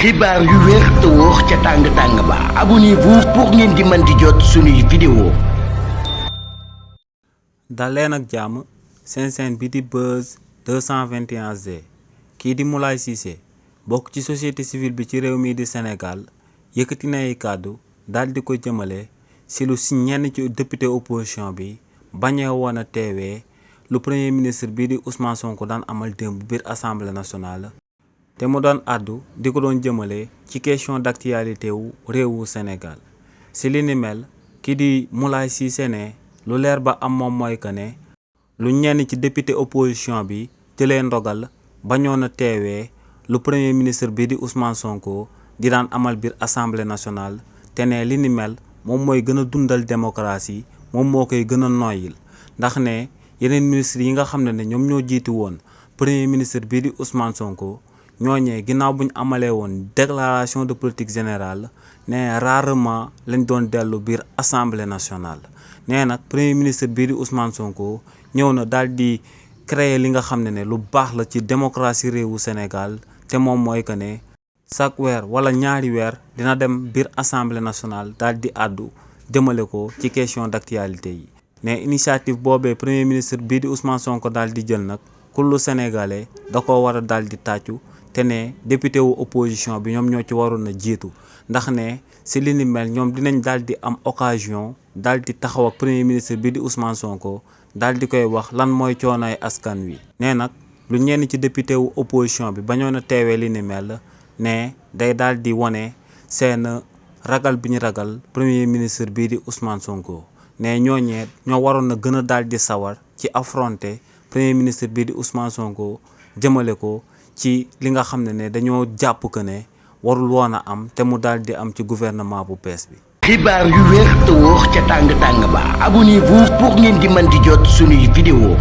xibaar yu wér te wóor ca tàng ba abonnez-vous pour ngeen di mën di jot suñuy vidéo. dal leen ak jàmm seen chaîne bi di Buzz 221G kii di Moulaye Cissé bokk ci société civile bi ci réew mi di Sénégal yëkkati na ay kàddu daal di ko jëmale si lu si ñenn ci député opposition bi bañee woon a teewee lu premier ministre bii di Ousmane Sonko daan amal démb biir assemblée nationale. te mu doon àddu di ko doon jëmale ci question d'actualité wu réewu Sénégal si li ni mel kii di Moulaye Cissé ne lu leer ba am moom mooy que ne lu ñenn ci député opposition bi jëlee ndogal bañoon a teewee lu premier ministre bi di Ousmane Sonko di daan amal biir assemblée nationale te ne li ni mel moom mooy gën a dundal démocratie moom moo koy gën a noyyil ndax ne yeneen ministre yi nga xam ne ñoom ñoo jiitu woon premier ministre bi di Ousmane Sonko. ñooñee ginnaaw bu ñu amalee woon déclaration de politique générale ne rarement lañ doon dellu biir assemblée nationale nee nag premier ministre bii di Ousmane Sonko ñëw na daal di créer li nga xam ne lu baax la ci démocratie réewu Sénégal te moom mooy que ne chaque weer wala ñaari weer dina dem biir assemblée nationale daal di àddu jëmale ko ci question d'actualité yi. ne initiative boobee premier ministre bii di Ousmane Sonko daal di jël nag kullu sénégalais da ko war a daal di tàccu. te ne député wu opposition bi ñoom ñoo ci waroon a jiitu ndax ne si li ni mel ñoom dinañ daal di am occasion daal di taxaw ak premier ministre bi di Ousmane Sonko daal di koy wax lan mooy coonaay askan wi. ne nag lu ñenn ci député wu opposition bi bañoon a teewee li ni mel ne day daal di wane seen ragal bi ñu ragal premier ministre bii di Ousmane Sonko ne ñooñee ñoo waroon a gën a daal di sawar ci affronter premier ministre bii di Ousmane Sonko jëmale ko. ci li nga xam ne dañoo jàpp que ne warul woon a am te mu daal di am ci gouvernement bu bees bi. xibaar yu wér te wóor ca tàng ba abonnez-vous pour ngeen di mën di jot suñuy vidéo.